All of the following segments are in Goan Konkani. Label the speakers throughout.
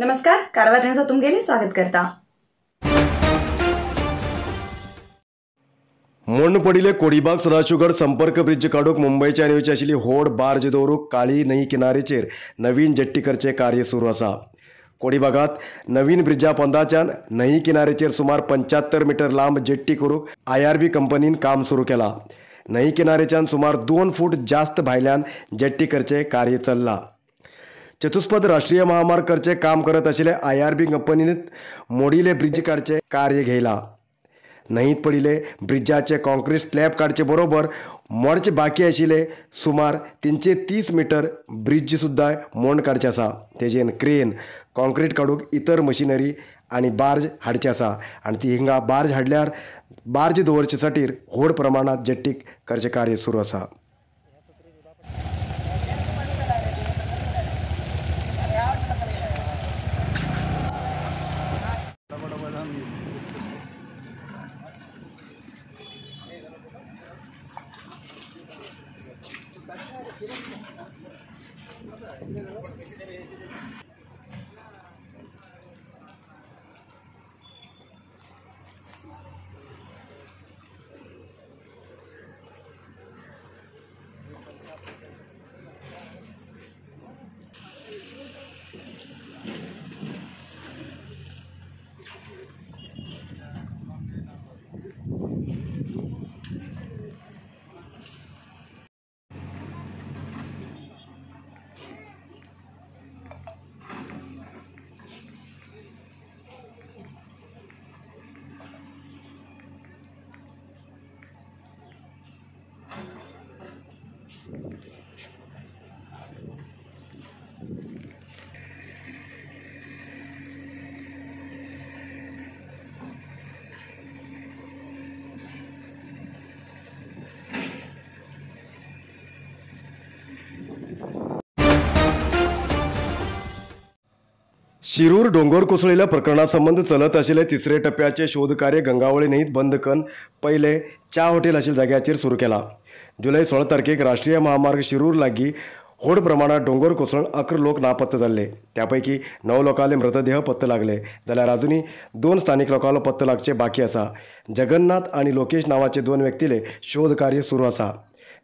Speaker 1: नमस्कार, कारवार न्यूजात तुमगेले स्वागत करता।
Speaker 2: मोंड पडिल्ले कोडीबाग सदाशिवगड संपर्क ब्रिज काडूंक मुंबयच्यान येवची आशिल्ली होड बार्ज दवरूंक काळी न्हंय किनारेचेर नवीन जेट्टी करचें कार्य सुरू आसा। कोडीबागांत नवीन ब्रिजा पोंदाच्यान न्हंय किनारेचेर सुमार 75 मीटर लांब जेट्टी करूंक IRB कंपनीन काम सुरू केलां। न्हंय किनारेच्यान सुमार 2 फूट जास्त भायल्यान जेट्टी करचें कार्य चल्लां। चतुष्पद राष्ट्रीय महामार्ग करचें काम करत आशिल्ले IRB कंपनीन मोडिल्ले ब्रिज काडचें कार्य घेयलां। न्हंयत पडिल्ले ब्रिजाचे कॉन्क्रीट स्लॅब काडचे बरोबर मोडचे बाकी आशिल्ले सुमार 330 मीटर ब्रिज सुद्दां मोंड काडचे आसा। तेजेन क्रेन कॉन्क्रीट काडूंक इतर मशिनरी आनी बार्ज हाडचे आसा आनी ती हिंगा बार्ज हाडल्यार बार्ज दवरचे खातीर व्हड प्रमाणांत जेट्टी करचें कार्य सुरू आसा। शिरूर डोंगर कोसळिल्ल्या प्रकरणा संबंद चलत आशिल्ले तिसरे टप्प्याचे शोधकार्य गंगावळी न्हंयत बंद करून पयले च्या हॉटेल आशिल्ल्या जाग्याचेर सुरू केला। जुलय 16 तारखेक राष्ट्रीय महामार्ग शिरूर लागीं व्हड प्रमाणात डोंगर कोसळून 11 लोक नापत्ता जाल्ले। त्या पैकी 9 लोकांले मृतदेह पत्तो लागले, जाल्यार अजुनूय 2 स्थानिक लोकांलो पत्तो लागचे बाकी आसा। जगन्नाथ आनी लोकेश नांवाचे 2 व्यक्तीले शोधकार्य सुरू आसा।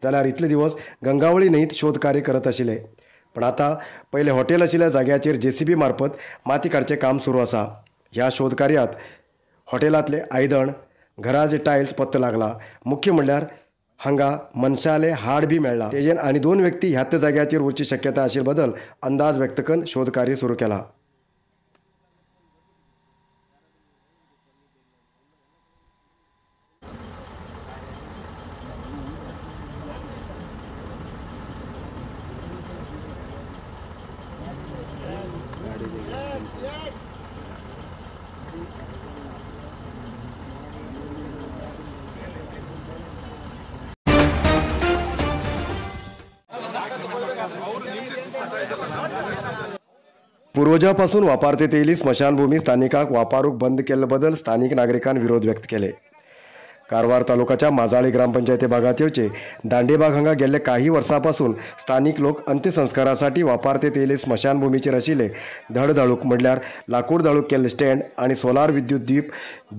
Speaker 2: जाल्यार इतले दिवस गंगावळी न्हंयत शोधकार्य करत आशिल्ले, पण आतां पयले हॉटेल आशिल्ल्या जाग्याचेर JCB मार्फत माती काडचें काम सुरू आसा। ह्या शोधकार्यांत हॉटेलांतले आयदण, घराचे टायल्स पत्तो लागला। मुख्य म्हणल्यार हांगा मनशाले हाड बी मेळ्ळा। तेजेन आनी 2 व्यक्ती ह्याच जाग्याचेर उरची शक्यता आशिल्ले बदल अंदाज व्यक्त करून शोधकार्य सुरू केला। पूर्वजापासून वापरते येयली स्मशानभूमी स्थानिकांक वापरूंक बंद केल्ले बदल स्थानिक नागरिकांनी विरोध व्यक्त केले। कारवार तालुक्याच्या माजाळी ग्रामपंचायती भागात येवचे दांडेबाग हांगा गेल्ले काही वर्सांपासून स्थानिक लोक अंत्यसंस्कारासाठी वापरते येयले स्मशानभूमीचेर आशिल्ले धडधाळूक म्हणल्यार लाकूड दाळूक केल्ले स्टँड आनी सोलार विद्युत दीप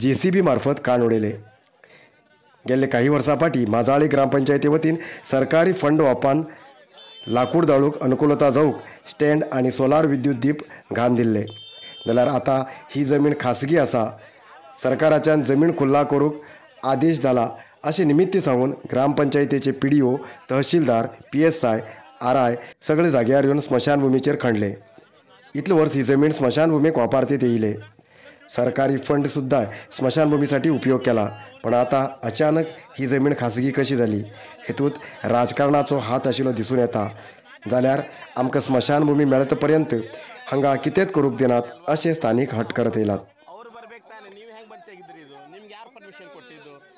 Speaker 2: JCB मार्फत काण उडयले। गेल्ले काही वर्सां फाटीं माजाळी ग्रामपंचायती वतीन सरकारी फंड वापरून लाकूड दाळूक अनुकूलता जावंक स्टँड आनी सोलार विद्युत दीप घाण दिल्ले, जाल्यार आतां ही जमीन खासगी आसा, सरकाराच्यान जमीन खुल्ला करूंक आदेश जाला अशें निमित्त सांगून ग्रामपंचायतीचे PDO, तहसीलदार, PSI, RI सगळे जाग्यार येवन स्मशानभूमीचेर खणले। इतले वर्स ही जमीन स्मशानभूमीक वापरतेत येयले। सरकारी फंड सुद्दां स्मशानभूमीसाठी उपयोग केला, पण आतां अचानक ही जमीन खासगी कशी जाली हेतूंत राजकारणाचो हात आशिल्लो दिसून येता। जाल्यार आमकां स्मशानभूमी मेळत पर्यंत हांगा कितेंच करूंक दिनात अशें स्थानीक हट करत येयलात।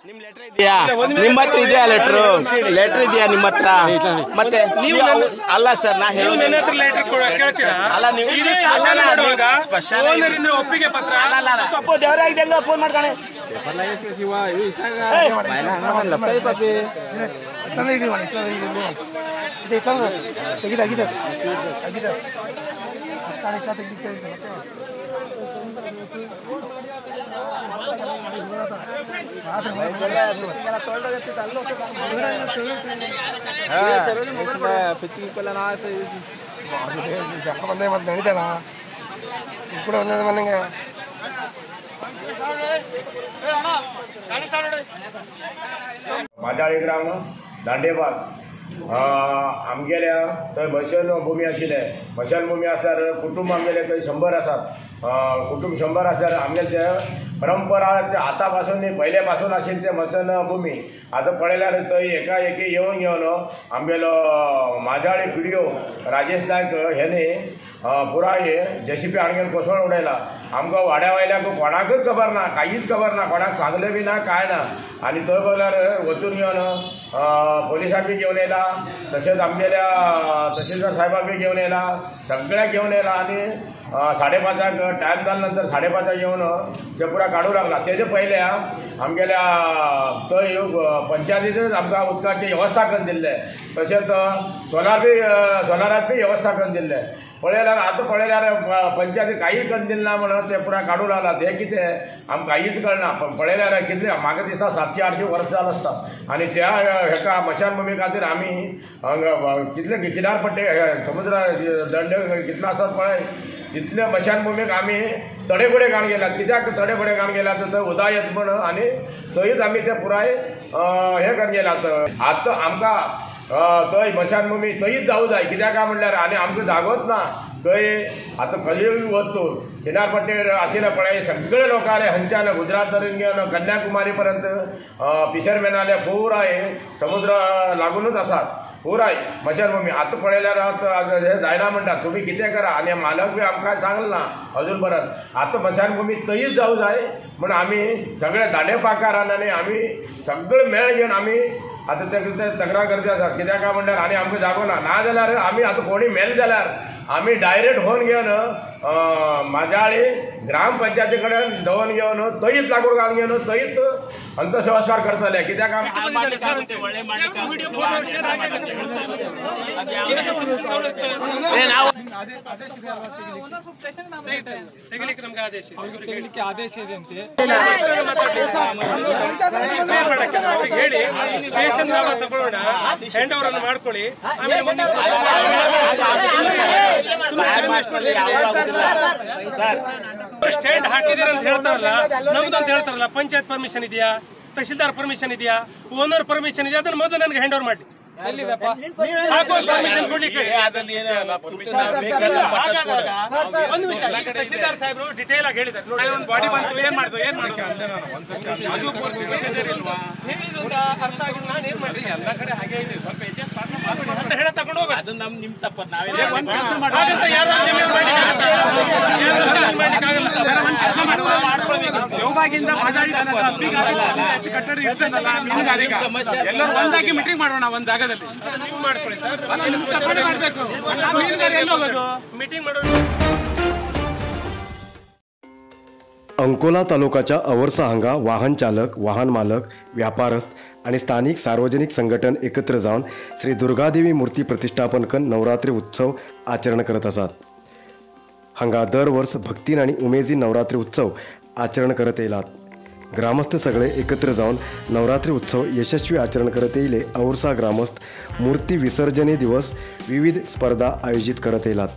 Speaker 3: ನಿಮ್ಮ ಹತ್ರ ಇದೆಯಾ ಲೆಟರ್? ಲೆಟರ್ ಇದೆಯಾ ನಿಮ್ಮ ಹತ್ರ? ಮತ್ತೆ ನೀವು ಅಲ್ಲ ಸರ್, ನಾ ಹೇಳೋದು
Speaker 4: ನನ್ನ ಹತ್ರ ಲೆಟರ್ ಕೇಳ್ತೀರಾ?
Speaker 3: ಅಲ್ಲ, ನೀವು
Speaker 4: ಇದು ಸ್ಮಶಾನ ಮಾಡುವಾಗ ಓನರ್ ಇಂದ ಒಪ್ಪಿಗೆ ಪತ್ರ
Speaker 3: ತಪ್ಪು ದೇವರಾಗಿದೆ ಹಂಗ ಫೋನ್ ಮಾಡ್ಕಣೆ.
Speaker 5: माजाळी ग्राम दांडेबाग आमगेल्या थंय मशानभुमी आशिल्ले. मशानभुमी आसल्यार कुटुंब आमगेले थंय 100 आसात. कुटुंब 100 आसल्यार आमगेले ते परंपरा आतां पासून न्ही पयले पासून आशिल्ली ते मशानभुमी. आतां पळयल्यार थंय एकाएकी येवन घेवन आमगेलो माजाळी पिडियो राजेश नायक हेणी पुराय जेसीबी हाडून कोसळून उडयला. आमकां वाड्या वयल्याक कोणाकच खबर ना, कांयच खबर ना, कोणाक सांगलें बी ना, कांय ना. आनी थंय पळयल्यार वचून घेवन पोलिसांक बी घेवन येयला, तशेंच आमगेल्या तहसीलदार साहेबाक बी घेवन येयला, सगळ्याक घेवन येयला. आनी 5:30 टायम जाल्या नंतर 5:30 येवन ते पुराय काडूंक लागला. तेजे पयले आमगेल्या थंय पंचायतीनच आमकां उदकाची वेवस्था करून दिल्ले, तशेंच सोलाराक बी वेवस्था करून दिल्ले. पळयल्यार आतां पळयल्यार पंचायती कांय करून दिलें ना म्हणून ते पुराय काडूंक लागला. तें कितें आमकां कांयच कळना. पळयल्यार कितले म्हाका दिसता 700-800 वर्सां जाल आसता. आनी त्या हेका मशानभुमी खातीर आमी कितले किनारपट्टे समुद्र दंड कितलो आसात पळय तितले मशानभुमीक आमी तडेफुडें घाण गेल्यात. कित्याक तडेफुडें घाण गेल्यात थंय उदक येता म्हण आनी थंयच आमी ते पुराय हें करून गेल्यात. आतां आमकां थंय मशानभुमी थंयच जावं जाय. कित्याक काय म्हणल्यार आनी आमकां जागोच ना थंय. आतां खंय वच तूं किनारपट्टेर आशिल्ले पळय सगळे लोक आले हंच्यान गुजरात धरून घेवन कन्याकुमारी पर्यंत फिशरमॅनाले पुराय समुद्र लागूनच आसात पुराय मशानभुमी. आतां पळयल्यार आतां हें जायना म्हणटा तुमी कितें करा. आनी मालक बी आमकां सांगलें ना अजून परत. आतां मशानभुमी थंयच जावं जाय म्हण आमी सगळे दांडेपाकारान आनी आमी सगळे मेळ घेवन आमी आतां ते तक्रार करचे आसात. कित्याक काय म्हणल्यार आनी आमकां जागो ना. ना जाल्यार आमी आतां कोणी मेल जाल्यार आमी डायरेक्ट फोन घेवन माजाळी ग्रामपंचायती कडेन दवरून घेवन थंयच लाकूड घालून घेवन थंयच अंत्यसंस्कार करतले. कित्याक
Speaker 4: ಆದೇಶ ಇದೆ ಹೇಳಿ ಸ್ಟೇಷನ್ ತಗೊಳ್ಳೋಣ, ಹ್ಯಾಂಡ್ ಓವರ್ ಅನ್ನು ಮಾಡ್ಕೊಳ್ಳಿ. ಆಮೇಲೆ ಸ್ಟ್ಯಾಂಡ್ ಹಾಕಿದೀರ ಅಂತ ಹೇಳ್ತಾರಲ್ಲ, ನಮ್ದು ಅಂತ ಹೇಳ್ತಾರಲ್ಲ, ಪಂಚಾಯತ್ ಪರ್ಮಿಷನ್ ಇದೆಯಾ, ತಹಸೀಲ್ದಾರ್ ಪರ್ಮಿಷನ್ ಇದೆಯಾ, ಓನರ್ ಪರ್ಮಿಷನ್ ಇದೆಯಾ, ಅದನ್ನ ಮೊದಲು ನನಗೆ ಹ್ಯಾಂಡ್ ಓವರ್ ಮಾಡಿ. ತಹಸೀಲ್ದಾರ್ ಸಾಹೇಬರು ಡಿಟೇಲ್ ಆಗಿ ಹೇಳಿದ್ದಾರೆ. ತಗೊಂಡು
Speaker 6: ಎಲ್ಲರೂ ಒಂದಾಗಿ ಮೀಟಿಂಗ್ ಮಾಡೋಣ ಒಂದ್ ಜಾಗದಲ್ಲಿ.
Speaker 4: ನೀವು ಮಾಡ್ಕೊಳ್ಳಿ ಸರ್,
Speaker 6: ಮಾಡಬೇಕು. ಮೀನುಗಾರ ಎಲ್ಲಿ ಹೋಗೋದು?
Speaker 4: ಮೀಟಿಂಗ್ ಮಾಡೋದು.
Speaker 2: अंकोला तालुकाच्या अवर्सा हांगा वाहन चालक, वाहन मालक, व्यापारस्थ आनी स्थानिक सार्वजनिक संघटन एकत्र जावन श्री दुर्गादेवी मूर्ती प्रतिष्ठापन करून नवरात्री उत्सव आचरण करत आसात. हांगा दर वर्स भक्तीन आनी उमेदीन नवरात्री उत्सव आचरण करत येयलात. ग्रामस्थ सगळे एकत्र जावन नवरात्री उत्सव यशस्वी आचरण करत येयले. औरसा ग्रामस्थ मूर्ती विसर्जने दिवस विविध स्पर्धा आयोजित करत येयलात.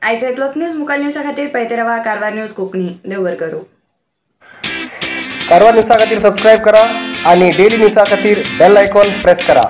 Speaker 1: आयज इतलोच न्यूज. मुखार न्यूजा खातीर पळयत रावा कारवार न्यूज कोंकणी. देव बरें करूं.
Speaker 2: कारवार न्यूजा खातीर सबस्क्रायब करा आणि डेली न्यूजा खातीर बेल आयकॉन प्रेस करा.